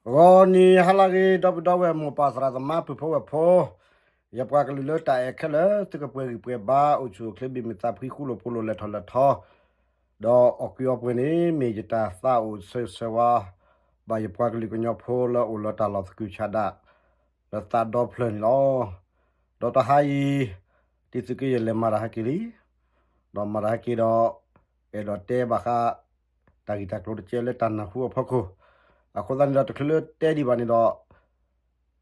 ဂီၤနံၤဟါလၢအဂ့ၤ ဒီပုၢ်ဒီဝဲၢ်မိၢ်ပၢ်သရၣ်သမါပုၢ်ဖိဝဲၢ်ဖိ, ယပှၤကလုာ်လၢတၢ်အဲၣ်ခဲလၢာ် သုကပှဲၤဂံၢ်ပှဲၤဘါ အိၣ်ဆူၣ်အိၣ်ချ့ ဘံၣ်မုာ်သးဖှံ ဃူလိာ်ဖိးလိာ် လဲၤထီၣ်လဲၤထီ ဒီးအီၣ်ကုးအီပှဲၤန့ၣ် မ့ၢ်ယတၢ်သးအိၣ်ဆၢဂ့ၤဆၢဝါ ဘၣ်ယပှၤကလုာ်ကညီဖိလၢအိၣ်လၢတၢ်လီၢ်သကုၤဆးဒး လၢသးဒီဖျၢၣ်န့ၣ်လီၤ. ဒီးတဟါအံၤ တံၤသုးက့ယဲၢ်လဲၤမၤတၢ်ဟဲက့ၤလံ, ဒီးမၤတၢ်ဟဲက့ၤဒီး အဲၣ်ဒိးတဲဘၣ်ဃး တၢ်ဂ့ၢ်တၢ်ကျိၤတကဲလၢတၢ်နၢ်ဟူအဖီခိၣ်, အဃိသတးန့ၣ်ဒီး တချုးလၢတဲဒံးဘၣ်န့ၣ်ဒီး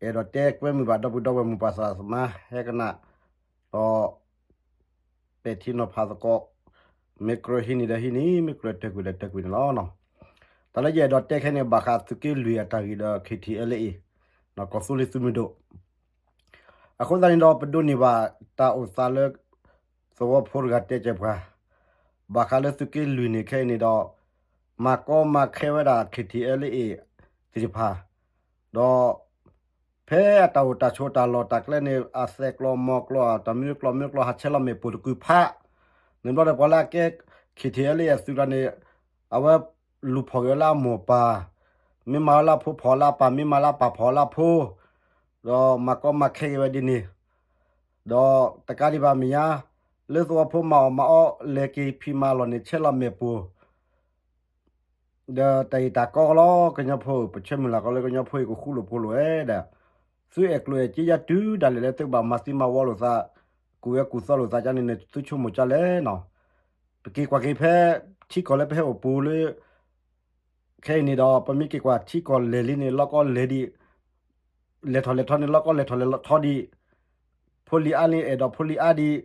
အဲၣ်ဒိးတဲကွဲမုာ်ဘၣ်ဒီပုၢ်ဒီဝဲၢ်မိၢ်ပၢ်သရၣ်သမါ ဟဲကနၣ် ဒီး ပဲာ်ထံနီၤဖးသကိး, မ့ၢ်ကြၢးဟံးန့ၢ်ဒီးဟံးန့ၢ်, မ့ၢ်ကြၢးတၢၢ်ကွံာ်ဒီးတၢၢ်ကွံာ်န့ၣ်လီၤ. တၢ်လၢယအဲၣ်ဒိးတဲခဲအံၤန့ၣ် ဘၣ်ဃးသုးက့လွံၢ်အတၢ်ဂ့ၢ်ဒီး ခ့ထံအဲလ်အ့ၣ်, ကီၢ်သူလ့ၤသုးမုၢ်ဒိၣ် အဃိသတးန့ၣ်ဒီး ပဒိးန့ၢ်ဘၣ်တၢ်အိၣ်သးလၢ သဝီဖိတဂၤတဲစၢၤပှၤ, ဘၣ်ဃးလၢသုးက့လွံၢ်န့ၣ်ခဲအံၤန့ၣ်ဒီး မၤကီမၤခဲဝဲဒၣ် ခ့ထံအဲလ်အ့ၣ် သ့ၣ်တဖၣ်, ဒီး ဖဲအတၢ်အိၣ်တၢ်ဆိးတၢ်လီၢ်တၢ်ကျဲန့ၣ် အသဲးကျိးမီၤကျိး တၢ်မံကျိးမံကျိး ဟးဆဲးလီၤမဲာ်ပိၢ်တကုၤဖး, န့ၣ်ဘျီဒီးပှၤလၢအကဲ ခ့ထံအဲလ်အ့ၣ် အသုးကျါန့ၣ် အဝဲလူၤဖီၣ်က့ၤဝဲလၢအမိၢ်ပၢ်, မ့ၢ်မၤဝဲလၢအဖိဖီၣ်လၢအပၢ်, မ့ၢ်မၤလၢအပၢ်ဖီၣ်လၢအဖိ, ဒီးမၤကီမၤခဲက့ၤဝဲဒ်န့ၣ်, ဒီးတကးဒံးဘၣ်မဲာ်ညါ လၢသဝီဖိမၤအီၣ်မၤအီလဲၤက့ၤဖံးမၤလီၢ်န့ၣ် ဆဲးလီၤမဲာ်ပိၢ် ဒီးတၢ်အံၤတၢ်ကီလီၤ ကညီဖိဧၢ, ပဆၢမုၢ်လၢ်ကီးလၢကညီဖိအံၤကဃူလိာ်ဖိးလိာ်ဝဲဒၣ်, သုအဲၣ်ကျိၣ်အဲၣ်စ့ယါတုၤဒၣ်လဲာ်လၢသုကဘၣ်မၤသံမၤဝီလိာ်သး, ကူၣ်ဝဲကူၣ်သီလိာ်သးကန့ၣ်န့ၣ် သုဆိကမိၣ်ကလဲၣ်နီၤ, ပက့ၤကွၢ်က့ၤဖဲ ထံကီၢ်လၢပဟဲအိၣ်ပူၤလၢ ခဲအံၤန့ၣ်ဒီး ပမ့ၢ်က့ၤကွၢ်ထံကီၢ်လဲၤလံန့ၣ် လီၢ်ကီလဲၤဒံး, လဲၤထီၣ်လဲၤထီန့ၣ် လီၢ်ကီလဲၤထီၣ်လဲၤထီဒံး, ဖိလံၤအါန့ၣ် အဲၣ်ဒိးဖိလံၤအါဒံး,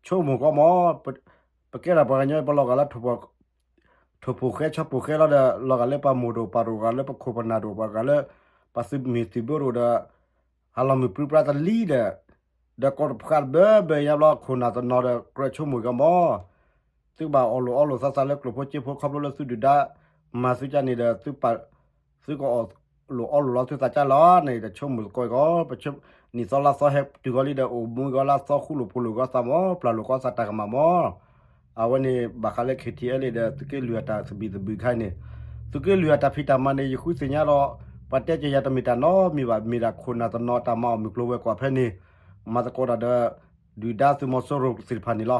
ဆိကမိၣ်ကီးမး, ပကဲဒၣ်ပှၤကညီ ပလီၤဂာ်လၢ ထိၣ်ဖိဃဲဆီဖိဃဲလီၤဒီး လီၤဂာ်လၢပှၤမိၢ်တအိၣ်ပၢ်တအိၣ် ဂာ်လၢပခိၣ်ပနၢ်တအိၣ်ပှၤ ဂာ်လၢပသုးမုၢ်သံၣ်ဘိတအိၣ်ဒီး ဟးလီၤမုၢ်ပြံပြါတလံဒီး, ဒီးကီၢ်တဖျၢၣ်တဘၢဘၢညါဘျီ ခိၣ်နၢ်တနီၤဒီး ကြၢးဆိကမိၣ်ကီးမး, သုကဘၣ်အီၣ်လိာ်အီလိာ်သးသးလၢကျိၣ်ဖိစ့ဖိ ခီဖျိလၢသုဒုၣ်ဒါမၤသုကန့ၣ်ဒီး သုကအီၣ်လိာ်အီလိာ်လီၤသုသးကါလီၤန့ၣ် တဆိကမိၣ်သကိးကီး, ပဆၢနံၣ်သီလါသီဟဲတုၤဂီၤလံဒီး အိၣ်မူဂီၤလါသီ ဃူလိာ်ဖိးလိာ်ဂီၤသးမး ပျၢ်လိာ်ကီးသးတၢ်ကမၣ်မး, အဝဲန့ၣ် ဘၣ်ဃးလၢ ခ့ထံအဲလ်အ့ၣ် ဒီးသုးက့လွံၢ်အတၢ်သဘံၣ်သဘုၣ်ခါအံၤန့ၣ်, သုးက့လွံၢ်အတၢ်ဖံးတၢ်မၤန့ၣ် ယဃုသ့ၣ်ညါဒီး ပှၤတဲက့ၤယၤတမ့ၢ်တၢ်နီတမံၤဘၣ် မ့ၢ်ဒၣ်ခိၣ်နၢ်တနီၤတၢ်မၤအီၣ်မုၢ်ကျိၤဝဲၤကွာ်ဖဲန့ၣ်, မၤသကိးတၢ်ဒီး ဒုၣ်ဒါသုးမီၤစိရိၤသ့ၣ်တဖၣ်န့ၣ်လီၤ.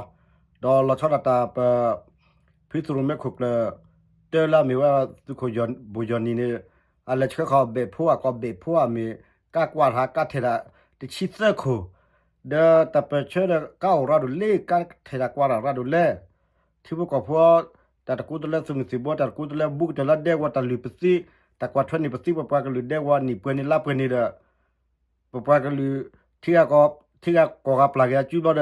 ဒီးလီၤဆီဒၣ်တၢ်ပ ဖုသုးရိၣ်မဲခိၣ်ကျၢၢ် တၢလၢအမ့ၢ်ဝဲသုးခိၣ်ဘိၣ်ယီၢ်နံၤန့ၣ်, အလဲၤဆှၢဃီၤဘဲးဖိအကိးဘဲးဖိအမ့ၢ် ကါကွၢ်တဟးကါထဲးတၢ်တဆံသၢခိၣ်, ဒီးတၢ်ပၢၢ်ဆၢဒီးကါအိၣ်ရၤဒိၣ်လၢ ကါထဲးတၢ်ကွၢ်တၢ်ရၤဒိၣ်လဲၣ်, ထံဖိကီၢ်ဖိ တၢ်တကူတလၢ သုးမုၢ်သံၣ်ဘိ တၢ်တကူတလၢ ဘူးကတၢၢ်လၢဒဲကဝီၤ တၢ်လုၢ်ပသံ, တၢ်ကွၢ်ထွဲန့ၢ်ပသံ ပပှၤကလုာ်ဒဲကဝီၤ နံၣ်ပှဲၤန့ၣ်လါပှဲၤန့ၣ်ဒီး ပပှၤကလုာ် ထံဂၤကီၢ်ဂၤပျၢ်က့ၤအစုဘျီဒီး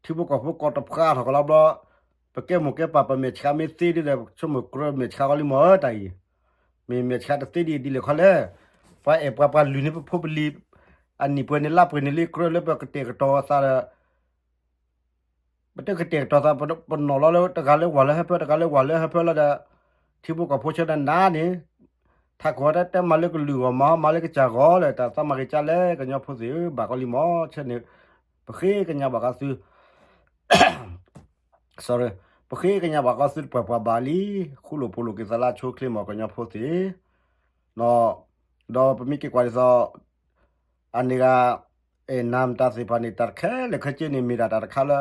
ထံဖိကီၢ်ဖိကီၢ်တဖျါထီၣ်ကီးလီၤဘျီ, ပကဲမိၢ်ကဲပၢ် ပမဲာ်ဆှးမ့ၢ်သ့ဒ်ဒီး ဆိကမိၣ်ကြၢးမဲာ်ဆှးကီးလံမးတၢ်အံၤ, မ့ၢ်မဲာ်ဆှးတသ့ဒ်အံၤဒ်လဲၣ်ခီလဲၣ်, ပှၤအဲၣ်ပှၤ ပှၤလုၢ်န့ၢ်ပဖိပလံၤ အနံၣ်ပှဲၤန့ၣ်လါပှဲၤန့ၣ်လံ ကြၢးလၢပကတဲာ်ကတီၤသးဒီး ပတကတဲာ်ကတီၤသး ပနီၣ်လီၤလၢတဂၤလၢဝၤလၢဟၢဖၢ တဂၤလၢဝၤလၢဟၢဖၢလီၤဒီး ထံဖိကီၢ်ဖိဆၢဒီးနၤန့ၣ် ထးခိၣ်တၢ်တဲမၤလၢကလုာ်ဂီၢ်မး မၤလၢကစၢ်ဂီၢ်လၢ တၢ်သးမၤက့ၤကၢ်လဲၣ် ကညီဖိသ့ၣ်ဧၢ ဘၣ်ကီးလံမး ဆဲန့ၣ် ပဃ့ကညးဘၣ်ဃးသု sorry ပဃ့ကညးဘၣ်ဃးသုတပှၢ်ပှၢ်ဘၣ်လံ, ဃူလိာ်ဖိးလိာ်က့ၤသးလၢအဆိအချ့မး ကညီဖိသ့ၣ် ဒီးပမ့ၢ်က့ၤကွၢ်ဒ်သိး အန့ၣ်ဂၤ အဲၣ်နၤမတၤသ့ၣ်တဖၣ်န့ၣ် တၢ်တခဲလၢာ်ခဲဆ့န့ၣ် မ့ၢ်ဒၣ်တၢ်တခါလၢ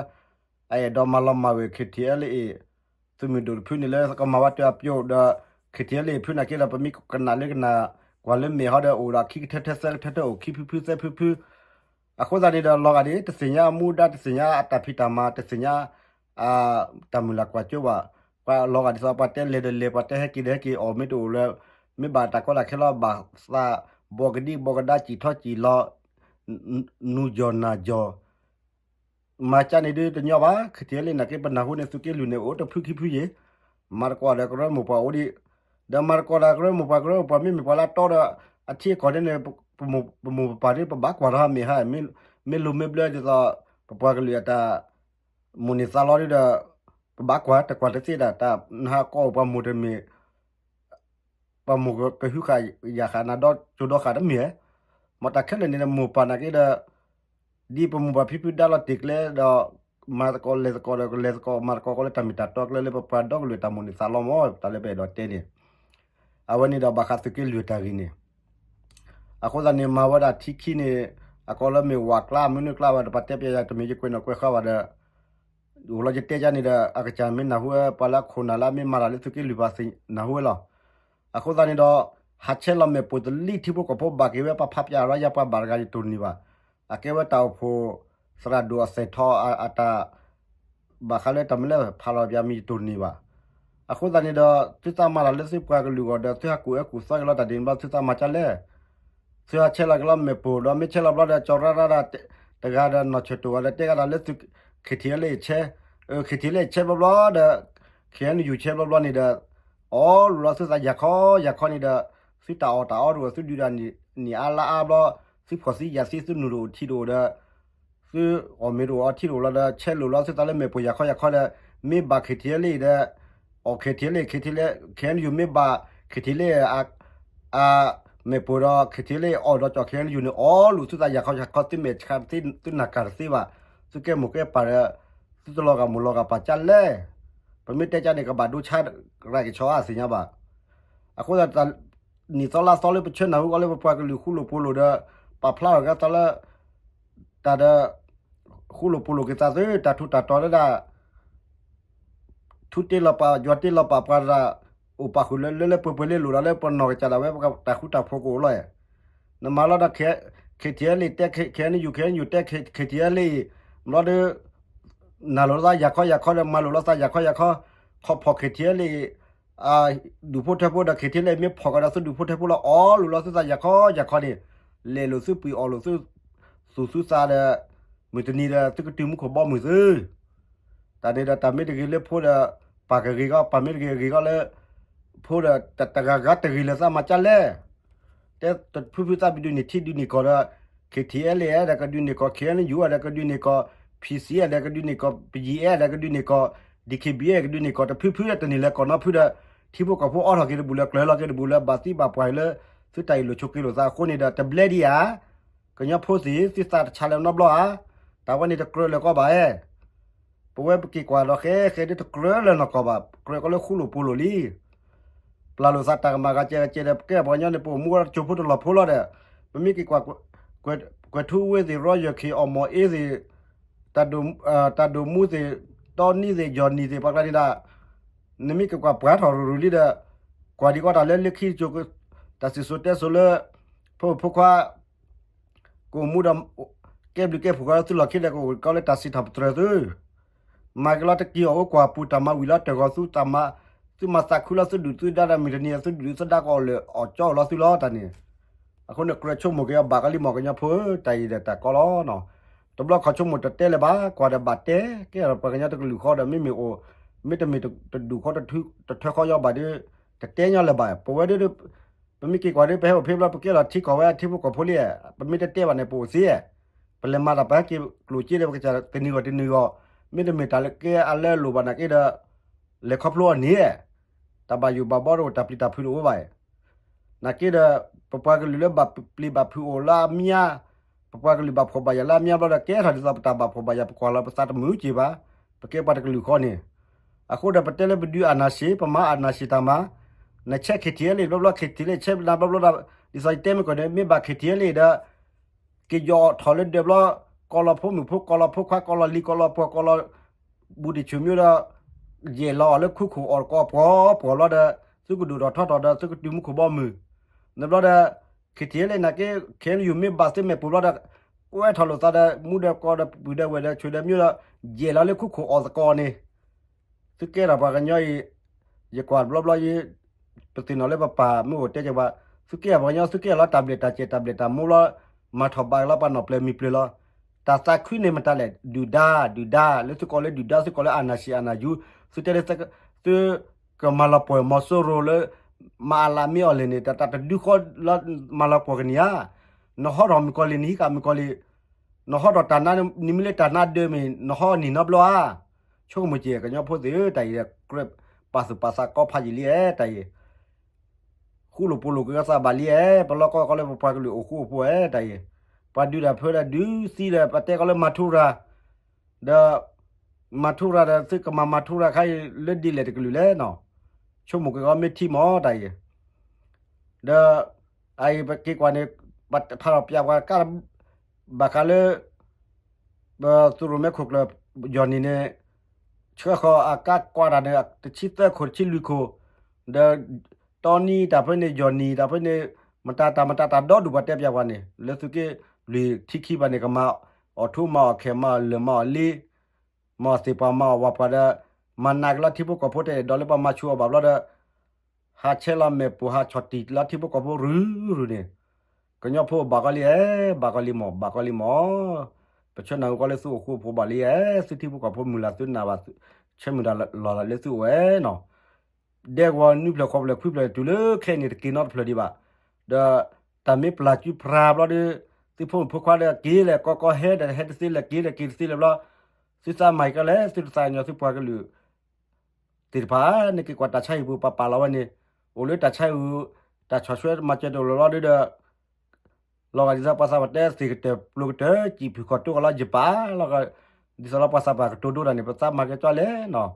အအဲၣ်ဒိးမၤလီၤမၢ်ဝဲ ခ့ထံအဲလ်အ့ၣ် သုးမုၢ်ဒိၣ်တဖုန့ၣ်လၢကမၤဝဲတၢ်အပျိာ်ဒီး ခ့ထံအဲလ်အ့ၣ်ဖုနာ်က့ဒီး ပမ့ၢ်ကနၣ်လၢကနၣ် ကွၢ်လၢမဲာ်ဟီဒီး အိၣ်ဒီးခံကထၢထဲသၢကထၢထဲ အိၣ်ခံဖုဖုသၢဖုဖု အဃိသတးန့ၣ်ဒီး လီၤဂာ်ဒ် တသ့ၣ်ညါအမူဒါ တသ့ၣ်ညါအတၢ်ဖံးတၢ်မၤ တသ့ၣ်ညါ တၢ်မုၢ်လၢ်ကွၢ်စိဘၣ်, ပှၤလီၤဂာ်ဒ်သိး ပှၤတဲလဲၤဒီးလဲၤ ပှၤတဲဟဲက့ၤဒီးဟဲက့ၤ အီၣ်မ့ၢ်တအိၣ်လၢ မ့ၢ်ဘၣ်တၢ်ကီတၢ်ခဲလီၤ ဘၣ်သး ဘီကဒံဘီကဒါ စံၣ်ထီၣ်စံၣ်လီၤ နူၤယီၢ်နၢ်ယီၢ် မၤကၢ်န့ၣ်ဒုးတညီဘၣ်, ခ့ထံအဲလ်အ့ၣ်နာ်က့ ပနၢ်ဟူန့ၣ် သုးက့လွံၢ်န့ၣ် အိၣ်တဖုခံဖုယ့ၣ်, မၤသကိးဒီးကရၢမိၢ်ပှၢ်အိၣ်ဒံး, ဒီးမၤသကိးဒီးကရၢမိၢ်ပှၢ် ကရၢမိၢ်ပှၢ် မ့မ့ၢ်ပှၤလၢအတီဒီး အထံအကီၢ်ဒ်န့ၣ် ပမိၢ်ပပၢ်ဒ် ပဘၣ်ကွၢ်ထီၣ်မ့ၢ်ဟါ မ့ၢ်လိၤမ့ၢ်ဘျၢဒ်သိး ပပှၤကလုာ်အတၢ် မိၢ်န့ၢ်သးလီဒ်ဒီး ပဘၣ်ကွၢ် တကွၢ်တသ့ဒၣ် တၢ်နဟးကီၢ်အိၣ်ပှၤမိၢ်တမ့ၢ် ပှၤမိၢ်ကဟုဃာ်ယာ်ဃာ်နၤဒီးကၠိဒီဃာ်တမ့ၢ်ဧါ, မ့ၢ်တၢ်ခဲလၢာ်န့ၣ် မိၢ်ပၢ်နာ်က့ဒီး ဒ်ပမိၢ်ပၢ်ဖံဖုဒါလီၤတ့ၢ်ကျဲဒီး မၤသကိးလဲၤသကိးဒီးကလဲၤသကိး မၤသကိးကီးလၢတၢ်မ့ၢ်တၢ်တီကျဲလၢပပှၤဒီကလုာ်တၢ်မိၢ်န့ၢ်သးလီမး တၢ်လၢပအဲၣ်ဒိးတဲန့ၣ်, အဝဲန့ၣ်ဒီးဘၣ်ဃးသုးက့လွံၢ်တၢ်ဂ့ၢ်န့ၣ် အဃိသတးန့ၣ် မၤဝဲဒၣ်ထံခံန့ၣ် အကိးလၢမ့ၢ်ဝးကျါ မနုၤကျါဝဲဒီး ပှၤတဲပျဲယၤတမ့ၢ်ယကွဲးနီၣ်ကွဲးဃါဘၣ်ဒီး အိၣ်လီၤယတဲကၠၢ်န့ၣ်ဒီး အကစၢ်မ့ၢ်နၢ်ဟူဝဲ ပှၤလၢအခိၣ်နၢ်လၢအမ့ၢ်မၤတၢ်လၢသုးက့လွံၢ်ပၤသ့ၣ်နၢ်ဟူဝဲလီၤ. အဃိသတးန့ၣ်ဒီး ဟးဆဲးလီၤမ့ၣ်ပိၢ်တလံၣ် ထံဖိကီၢ်ဖိဘၣ်က့ၤဝဲ ပှၤဖးပၠးရၤယါပှၤဘၣ်တဂၤယတိၢ်တန့ၢ်ဘၣ်. အကဲဝဲတၢ်အိၣ်ဖှိၣ် သရၣ်ဒိၣ်အစဲးထီအတၢ် ဘၣ်ဃးလၢတၢ်မ့ၢ်လၢဖးလီၤပၠးမံၤယတိၢ်တန့ၢ်ဘၣ်. အဃိသတးန့ၣ်ဒီး သုသးမၤတၢ်လၢသုပှၤကလုာ်အဂီၢ်ဒီး သုဟးကူၣ်အၢကူၣ်သီက့ၤလီၤတၢ်ဒ်န့ၣ်ဘျီ သုသးမၤကၠၢ်လဲၣ်. သုဟးဆဲးလီၤက့ၤလီၤမ့ၣ်ပိၢ်ဒီး မ့ၢ်ဆဲးလီၤဘျီဒီး ကၠီၤရၢ်ရၢ်ဒၣ်တဂၤဒီး နီၢ်ဆၢၣ်တိၣ်ဂၤဒီး တဲကဒီးလၢသု KTLA ဆဲး, KTLA ဆဲးဘျီဘျီဒီး KNU ဆဲးဘျီဘျီန့ၣ်ဒီး အီလူၤလီၤသုသးယၤခီယၤခီန့ၣ်ဒီး သုတၢ်အီၣ်တၢ်အီတအိၣ် သုဒုးတၢ်နံၣ်အါလါအါဘျီ သုဖှီၣ်သံယာ်သံ သုနုာ်တအိၣ်ထံတအိၣ်ဒီး သုအီၣ်မ့ၤတအိၣ်အီထံတအိၣ်လီၤဒီး ဆဲးလိာ်လီၤသုသးလၢမ့ၣ်ပိၢ်ယၤခီယၤခီဒီး မ့ၢ်ဘၣ် KTLA ဒီး အီၣ် KTLA, KTLA, KNU မ့ၢ်ဘၣ် KTLA အမ့ၣ်ပိၢ်ဒီး KTLA အီၣ်ဒီးကၠီၣ် KNU န့ၣ် အီလူၤသုသးယၤခီယၤခီ သုမဲာ်ဆှးတသ့ သုနၢ်ကၢ်တသ့ဘၣ်, သုကဲမိၢ်ကဲပၢ်ဒီး သုတလီၤဂာ်မိၢ်လီၤဂာ်ပၢ်ကၠၢ်လဲၣ်. ပမ့ၢ်တဲကၠၢ်န့ၣ် ကဘၣ်ဒိဆါရၤက့ၤဆီအါသ့ၣ်ညါဘၣ်. အဃိသတး နံၣ်သီလါသီလၢပဆၢနၢ်ဟူကီးလၢပပှၤကလုာ်ဃူလိာ်ဖိးလိာ်ဒီး ပာ်ဖျါထီၣ်ကသးလၢ တၢ်ဒီး ဃူလိာ်ဖိးလိာ်က့ၤသးသု တၢ်ထူးတၢ်တီၤလၢဒၣ် ထူတ့လီၤပာ် ယွၤတ့လီၤပာ်ပှၤတၢ် အိၣ်ပာ်ဃုာ်လၢလၢပှဲၤပှဲၤလၢလိၣ်ဒီးလၢပနီၢ်ကစၢ်ဒၣ်ဝဲ တၢ်ဃူတၢ်ဖိးကအိၣ်လီၤ. နမၤလီၤဒီး KTLA တဲ KNU, KNU တဲ KTLA အံၤ ဘျီဒီး နၢ်လိာ်လီၤသးယၤခီယၤခီဒီး မၤလိာ်လီၤသးယၤခီယၤခီ, ခီဖီၣ် KTLA အံၤ ဒူၣ်ဖိထၢဖိဒီး KTLA မ့ၢ်ဖီၣ်ကဒီးသုဒူၣ်ဖိထၢဖိလီၤ အီလိာ်လီၤသုသးယၤခီယၤခီန့ၣ် လဲၤလိာ်သုပှံၤအီၣ်လိာ်သုသူၣ်သုသးဒီး မုၢ်တနံၤဒီး သုကတုၤမူခိၣ်ဘီမုၢ်သု တၢ်န့ၣ်ဒီးတၢ်မ့ၢ်တဂ့ၤလၢဖိဒီး ပၢ်ကဂ့ၤကီး ပၢ်မ့ၢ်တဂ့ၤဂ့ၤကီးလၢ ဖိဒီးတဂၤဂၤတဂ့ၤလၢသးမၤကၠၢ်လဲၣ်. တဲတဖုဖုသးပဒုးန့ၢ်ထံဒုးန့ၢ်ကီၢ်ဒီး KTLA ဒီးကဒုးန့ၢ်ကီၢ် KNU ဒီးကဒုးန့ၢ်ကီၢ် PC ဒီးကဒုးန့ၢ်ကီၢ် BGF ဒီးကဒုးန့ၢ်ကီၢ် DKBA ကဒုးန့ၢ်ကီၢ် တဖုဖုတန့ၢ်လၢကီၢ်နီဖုဒီး ထံဖိကီၢ်ဖိအီထီၣ်က့ၤတဘူၣ်လၢကျၢၤလီၤက့ၤတဘူၣ်လၢဘၣ်သံဘၣ်ပှၢ်လၢ သုတၢ်အံၤလိာ်ဆိးက့လိာ်သးအဃိန့ၣ်ဒီး တဘျဲဒံးဧါ ကညီဖိသ့ၣ် သုသးတဆါလၢၤနီတဘျီဧါ. တၢ်ဝဲန့ၣ်တကြၢးလၢၤကီးဘၣ်ဧါ. ပဝဲပက့ၤကွၢ်ဒီးဃဲဃဲဒ်တကြၢးလၢၤနီၢ်ကီၢ်ဘၣ် ကြၢးကီးလၢဃူလိာ်ဖိးလိာ်လံ. ပျၢ်လိာ်သးတၢ်ကမၣ်ဂၤကဲကဲဒီး ပကဲပှၤကညီန့ၣ် ပအိၣ်မူဝဲတကၠိဖိတလီၢ်ဖိလီၤဒီး ပမ့ၢ်က့ၤကွၢ် ကွဲၤထူဝ့သ့ၣ် ရီယၢၢ်ခ့ၣ် အီၣ်မီၢ်အ့သ့ၣ် တၢ်ဒိၣ်မူသ့ၣ် တီနံသ့ၣ် ယီၢ်နံၣ်သ့ၣ် ပှၤကျါန့ၣ်ဒၣ် နမ့ၢ်က့ၤကွၢ်ပှၤထီၣ်ရူၤရူၤလံဒီး ကွၢ်ဒံးကီးတၢ်လၢလၢခံကၠိ တၢ်စံၣ်စိၤတဲစိၤလၢ ဖိမုၣ်ဖိခွါ ကအိၣ်မူဒီး ကဲဘျုးကဲဖှိၣ်ကီးသုလီၢ်ခံဒီး ကအိၣ်ကီးလၢတၢ်စံးထီၣ်ပတြၢၤသု မၤက့ၤလီၤတက့ၢ်အီၣ်အိၣ်ကွၢ်ပူၤ တၢ်မၤဝံၤလီၤတၢ်ဂီၤသု တၢ်မၤ သုမၤသးခုလီၤသုဒုၣ်သုဒါဒီး မုၢ်တနံၤသုဒုၣ်သုဒါကအီၣ်လၢာ်အီၣ်ကၠီအီၣ်လီၤသုလီၤတၢ်န့ၣ်. အဃိန့ၣ် ကြၢးဆိကမိၣ်က့ၤအီၤဘၣ်ကလံမီၢ်ကညီဖိ တၢ်အံၤဒီးတၢ်ကီလီၤ. တဘျီခီဆိကမိၣ်တတဲလၢၤဘၣ် ကွၢ်ဒီးဘၣ်တဲ ကဲဒီးပှၤကညီတကလုာ်ဃီဒီး မ့မ့ၢ်အိၣ် မ့တမ့ၢ်တဒူၣ်ဃီတထၢဃီယီဘၣ်ဒီး တတဲညီလၢၤဘၣ် ပဝဲဒၣ် ပမ့ၢ်က့ၤကွၢ်ဒီး ပဟဲအိၣ်ဖဲဘျီ ပကဲလီၤထံကီၢ်ဝဲထံဖိကီၢ်ဖိလံ ပမ့ၢ်တတဲဘၣ်န့ၣ် ပအိၣ်သ့ ပလဲၤမၤတၢ်ပဟဲက့ၤကျိၣ်စ့ဒီး ပကစၢ်တနံၤဂီၢ်တနံၤဂီၢ် မ့တမ့ၢ်တၢ်လၢကဲအလၢအလိၣ်ဘၣ်နာ်က့ဒီး လဲၤခီဖျိအီၤန့ၣ် တၢ်ဘၣ်ယိၣ်ဘၣ်ဘီတအိၣ် တၢ်ပျံၤတၢ်ဖုးတအိၣ်ဘၣ် နာ်က့ဒီး ပပှၤကလုာ်လၢဘၣ်ပျံၤဘၣ်ဖုးအိၣ်လၢအမါ ပပှၤကလုာ်ဘၣ်ဖှီၣ်ဘၣ်ယာ်လၢအမါဘျီဒီး ကဲထီၣ်ဒ်သိးပတၢ်ဘၣ်ဖှီၣ်ဘၣ်ယာ် ပကွၢ်လီၤပသးတမုာ်က့ၤဘၣ် ပကဲပှၤတကလုာ်ဃီန့ၣ်. အဃိဒီးပတဲလၢပဒုးအာဏာရှင် ပမၤအာဏာရှင်တၢ်မၤ နဆဲး KTLA ဘျီဘျီ KTLA ဆဲးနၤဘျီဘျီဒီး ဒ်သိးယတဲမ့ၢ်ကီၢ်န့ၣ် မ့ၢ်ဘၣ် KTLA ဒီး က့ၤယီၤထီၣ်လၢဒၢးဘျီ ကီၢ်လီၤဖိမုၣ်ဖိ ကီၢ်လီၤဖိခွါ ကီၢ်လီၤလံၤ ကီၢ်လီၤပှီၢ် ကီၢ်လီၤ ဘူးတံၢ်ဆူၣ်မၠိဒီး ယဲၢ်လီၤအီၤလၢခိခိၣ်အီၣ်ကီၢ်ပှီၢ်ပှီၢ်လီၤဒီး သုကဒိၣ်ထီၣ်ထီထီၣ်ဒီး သုကတုၤမူခိၣ်ဘီမုၢ် နဘျီဒီး KTLA နာ်က့ KNU မ့ၢ်ဘၣ်သ့မဲာ်ပူၤဘျီဒီး ကွဲထီၣ်လိာ်သးဒီး မူဒီးကီၢ်ဒီးပုၢ်ဒီးဝဲၢ်ဒီးဆိၣ်ဒီးမၠိဒီး ယဲၢ်လီၤလၢခိခိၣ်အီၣ်သကိးန့ၣ် သုကဲထီၣ်ပှၤကညီအံၤ ယကွၢ်ဘျီဘျီယံၤ ပသ့ၣ်နီၣ်လၢပပၢ်မ့ၢ်အိၣ်တဲက့ၤပှၤ သုကဲထီၣ်ပှၤကညီ သုကဲထီၣ်လီၤတၢ်ဘျဲၣ်တၢ်စဲးတၢ်ဘျဲၣ်တၢ်မိၢ်လီၤ မၤထီၣ်ဘးလီၤပှၤနီၢ်ပျဲၤမံၤပျဲၤလီၤ တၢ်သးခုန့ၣ်မတၤလဲၣ် ဒုၣ်ဒါ ဒုၣ်ဒါ လၢသုကိးလၢဒုၣ်ဒါ သုကိးလၢအာဏာရှင် အာဏာယူ သုတဲလၢ သုကမၤလီၤပှီၢ်မီၤစိရိၤလၢ မၤအလးမ့ၢ်အီၤလဲၣ်န့ၣ် တၢ်တဒုဃီလၢ မၤလီၤပှီၢ်ကန့ၢ်ဧါ နဟီထီၣ်မုၣ်ကီၤလံၢ် နဟံးဃာ်မုၣ်ကီၤလံၢ် နဟီထီၣ်တၢ်နါ နမ့ၢ်လၢတၢ်နါဒၢမ့ၢ် နဟီန့ၢ်နီတဘျီဧါ ဆိကမိၣ်က့ၤ ကညီဖိသ့ၣ်ဧၢ တၢ်အံၤဒီး ကြၢးပာ်သူၣ်ပာ်သးကီဖးယံာ်လံဧါ တၢ်အံၤ ဃူလိာ်ဖိးလိာ်က့ၤကသးဘၣ်လံဧါ ပလီၢ်ကီၢ်ကီးလၢပပှၤကလုာ်အိၣ်ဃူအိၣ်ဖိးဧါ တၢ်အံၤ ပှၤဒုးတၢ်ဖၢဒီးဒုးသံဒီး ပတဲကီးလၢမၤထူရၤ ဒီး မၤထူရၤဒီး သုကမၤမၤထူရၤခါအံၤလၢဒ်လဲၣ်တကလုာ်လဲၣ်နီၤ ဆိကမိၣ်က့ၤကီးမ့ၢ်ထံမီၢ် တၢ်အံၤ ဒီး အအံၤပက့ၤကွၢ်န့ၣ် ဖးထီၣ်ပၠးပှၤကၣ် ဘၣ်ဃးလၢ ပသုးရိၣ်မဲခိၣ်ကျၢၢ် ယီၢ်နံၣ်န့ၣ် ဆှၢဃီၤအကါကွၢ်တၢ်န့ၣ် တဆံသၢခိၣ် တဆံလွံၢ်ခိၣ်, ဒီး တီနံၤတၢ်ဖဲန့ၣ် ယီၢ်နံၣ်တၢ်ဖဲန့ၣ် မတၤတၢ်မတၤတၢ်ဒီဒူၣ် ပှၤတဲပၠးပှၤန့ၣ် လၢသုးက့လွံၢ်ထံခံဘၣ်န့ၣ် ကမၤအီၣ်ထူမၤအီၣ်ခဲ မၤအီၣ်လၢၢ် မၤအီၣ်လ့ မၤအီၣ်သ့ၣ်ပှၢ် မၤအီၣ်ဝၣ်ပှၢ်ဒီး မၤနးက့ၤလီၤထံဖိကီၢ်ဖိ တအဲၣ်ဒိးလၢပှၤမၤဆူၣ်အီၤဘၣ်ဘျီဒီး ဟးဆဲးလီၤမဲာ်ပူၤ ဟးဆီၣ်တံၢ်လီၤထံဖိကီၢ်ဖိရုၢ်ရုၢ်န့ၣ်, ကညီဖိဘၣ်ကီလံဧါ, ဘၣ်ကီလံမး, ဘၣ်ကီလံမး, ပဆၢနၢ်ဟူကီလၢသုအိၣ်ဃူအိၣ်ဖိးဘၣ်လံဧါ, သုထံဖိကီၢ်ဖိမုၢ်လၢ်သုနၢ်ဘၣ်, ဆၢမုၢ်တၢ်လီၢ်လၢသုအိၣ်ဝဲနီၤ, ဒဲကဝီၤနွံဖျၢၣ်ဃိးဖျၢၣ်ခွံဖျၢၣ်တုၤလၢခဲအံၤန့ၣ် တက့ၤနီတဖျၢၣ်ဒံးဘၣ်, ဒီးတၢ်မ့ၢ်ပျၢ်စုဖရၤဘျီဒီး သုဖိမုၣ်ဖိခွါဒီးက့ၤလဲၣ်ကီကီ ဟဲဒီးဟဲတသ့လဲၣ် က့ၤဒီးက့ၤတသ့လဲၣ်ဘျီ, သုသးမၤကီလဲၣ် သုတသးကညီၤသုပှၤကလုာ် သ့ၣ်တဖၣ် နက့ၤကွၢ်တၢ်ဆါဟံၣ်ပူၤ ပှၤပာ်လီၤဝဲန့ၣ်, အိၣ်လၢတၢ်ဆါဟံၣ်ပူၤ, တၢ်ဆီၣ်ဆွဲမၤစၢၤတအိၣ်လၢၤဘျီဒီး, လီၤဂာ်ဒ်သိးပှၤသးပှၢ်တဲသ့ၣ်ကတၢၢ်ပျိၤကတၢၢ် စံၣ်ဖုၣ်ခီၣ်တိကီလီၤယပာ်လီၤ, ဒ်သိးလၢပှၤသးပှၢ်ကတိၤဒိတၢ်န့ၣ် ပသးမၤကဲကီလဲၣ်နီၤ,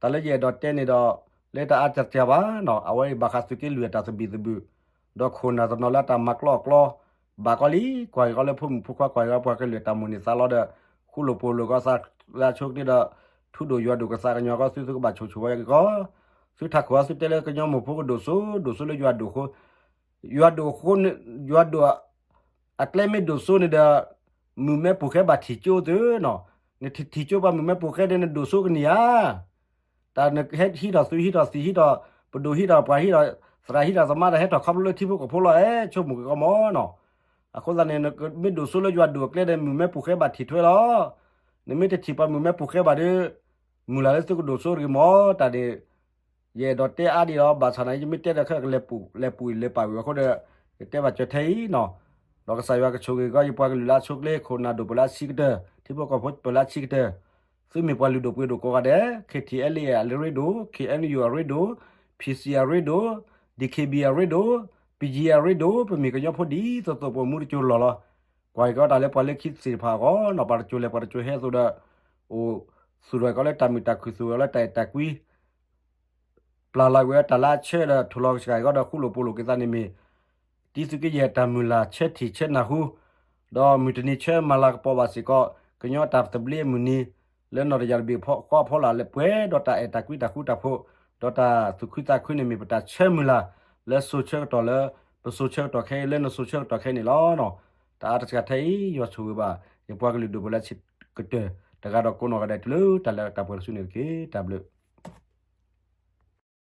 တၢ်လၢယအဲၣ်ဒိးတဲန့ၣ်ဒီး, လၢတၢ်အါတၢ်စှၤဘၣ်နီၤ အဝဲအံၤဘၣ်ဃးသုးက့လွံၢ်အတၢ်သဘံၣ်သဘုၣ်, ဒီးခိၣ်နၢ်တနီၤလၢအတၢ်မၤကျီအကျီ ဘၣ်ကီလံ, ကွၢ်က့ၤကီလၢဖိမုၣ်ဖိခွါ ကွၢ်က့ၤကီပှၤကလုာ်တၢ်မိၣ်န့ၢ်သးလီဒီး, ဃူလိာ်ဖိးလိာ်ကီသးလၢအဆိကတၢၢ်ဒီး, ထူဒိၣ်ယွၤဒိၣ်ကသးကညီၤကီ သုသုကဘၣ်ဆိၣ်ဆိၣ်ဝဲက့ၤကီ, သုထးခိၣ်အီၤ သုတဲလၢကညီမိၢ်ဖိကဒိၣ်စိ, ဒိၣ်စိလၢယွၤဒိၣ်ဃိ, ယွၤဒိၣ်ဃိ, ယွၤဒိၣ် အကျဲမ့ၢ်ဒိၣ်စိန့ၣ်ဒီး, မုၢ်မဲပူၤဃဲဘၣ်ထံၣ်ကၠိသုနီၤ, နထံၣ်ကၠိပှၤမုၢ်မဲပူၤဃဲဒီး နဒိၣ်စိကန့ၢ်ဧါ တၢ်နဟဲဟံးထီၣ်သုးဟံးထီၣ်သံး ဟံးထီၣ်ပဒိၣ် ဟံးထီၣ်ပှၤ ဟံးထီၣ်သရၣ် ဟံးထီၣ်သမါ တၢ်ဟဲထီၣ်ခီဖျိလၢထံဖိကီၢ်ဖိလီၤ, အဲၣ်ဆိကမိၣ်က့ၤကီမၢ်နီၤ, အဃိသတးန့ၣ် နမ့ၢ်ဒိၣ်စိလၢယွၤဒိၣ်အကျဲဒီး မုၢ်မဲပူၤဃဲဘၣ်ထံၣ်ထွဲလီၤ, နမ့ၢ်တထံၣ်ပှၤမုၢ်မဲပူၤဃဲဘၣ်ဒီး, မုၢ်လၢ်လၢသုကဒိၣ်စိတဂ့ၤမၢ်, တၢ်န့ၣ် ယအဲၣ်ဒိးတဲအါဒံးလီၤ, ဘၣ်ဆၣ်န့ၣ် ယမ့ၢ်တဲဒီးခဲကလဲၤပူၤလဲၤပာ်ဝံၤအဃိဒီး, ယတဲဘၣ်စၢၤထဲအံၤနီၤ, ဒီးကစၢ်ယွၤကဆိၣ်ဂ့ၤကီး ယပှၤကလုာ်လၢအဆိကျ့ ခိၣ်နၢ်ဒိၣ်ပှၤလၢအဆံးကတၢၢ် ထံဖိကီၢ်ဖိပှၤလၢအဆံးကတၢၢ်, သုမ့ၢ်ပှၤလုၢ်ဒိၣ်ပှ့ၤဒိၣ်ကိးဂၤဒဲး, ခ့ထံၣ်အဲလ်အ့အရ့ဒိၣ်, ခ့ၣ်အဲနယူၣ်အရ့ဒိၣ်, ဖံစံၣ်အရ့ဒိၣ်, ဒံၣ်ခ့ၣ်ဘံၣ်အရ့ဒိၣ်, ပယံၤအရ့ဒိၣ်, ပမ့ၢ်ကညီဖိဒ်သိးသိး ပအိၣ်မူတစိၤလီၢ်လီၤ, ကွၢ်က့ၤကီးတၢ်လၢပှၤလၢခံသ့ၣ်တဖၣ်အဂီၢ်နီၤ, ပှၤတစိၤလဲၤ ပှၤတစိၤဟဲအသိးဒီး, အိၣ်သူၣ်ထီၣ်ကီးလၢတၢ်မုာ်တၢ်ခုၣ် သူၣ်ထီၣ်လၢတၢ်အဲၣ်တၢ်ကွံ ပျၢ်လီၤဝဲတၢ်လၢအဆၢဒီး ထိၣ်လီၤကစၢ်အဂီၢ်ဒီး ဃူလိာ်ဖိးလိာ်က့ၤသးန့ၣ်မ့ၢ် တံသုးက့ယဲၢ်တၢ်မုၢ်လၢ် ဆၢထံၣ်ဆၢနၢ်ဟူ, ဒီးမုၢ်တနံၤဆၢမၤလၤကပီၤဘၣ်စ့ၢ်ကီး ကညီတၢ်သဘျ့အမုၢ်နံၤ, လၢနီၢ်တယၢ်တဘ့ၣ်ဖီဃီဖီလာ်လၢပှဲၤဒီးတၢ်အဲၣ်တၢ်ကွံတၢ်ဃူတၢ်ဖိး, ဒီးတၢ်သူၣ်ခုသးခုန့ၣ်မ့ၢ်ပတၢ်ဆၢမုၢ်လၢ် လၢစိၤဆၢကတီၢ်လၢ ပစိၤဆၢကတီၢ်ခဲအံၤ လၢနစိၤဆၢကတီၢ်ခဲအံၤန့ၣ်လီၤ. တၢ်အါတစှၤထဲအံၤ ယွၤဆိၣ်ဂ့ၤဘၣ် ယပှၤကလုာ်ဒိၣ်ပှၤလၢဆံးကတၢၢ် တဂၤဒီးကိးနီၢ်ဂၤဒဲးတုၤလၢတၢ်လၢတၢ်ပှဲၤတစုန့ၣ်တက့ၢ်. တၢ်ဘျုး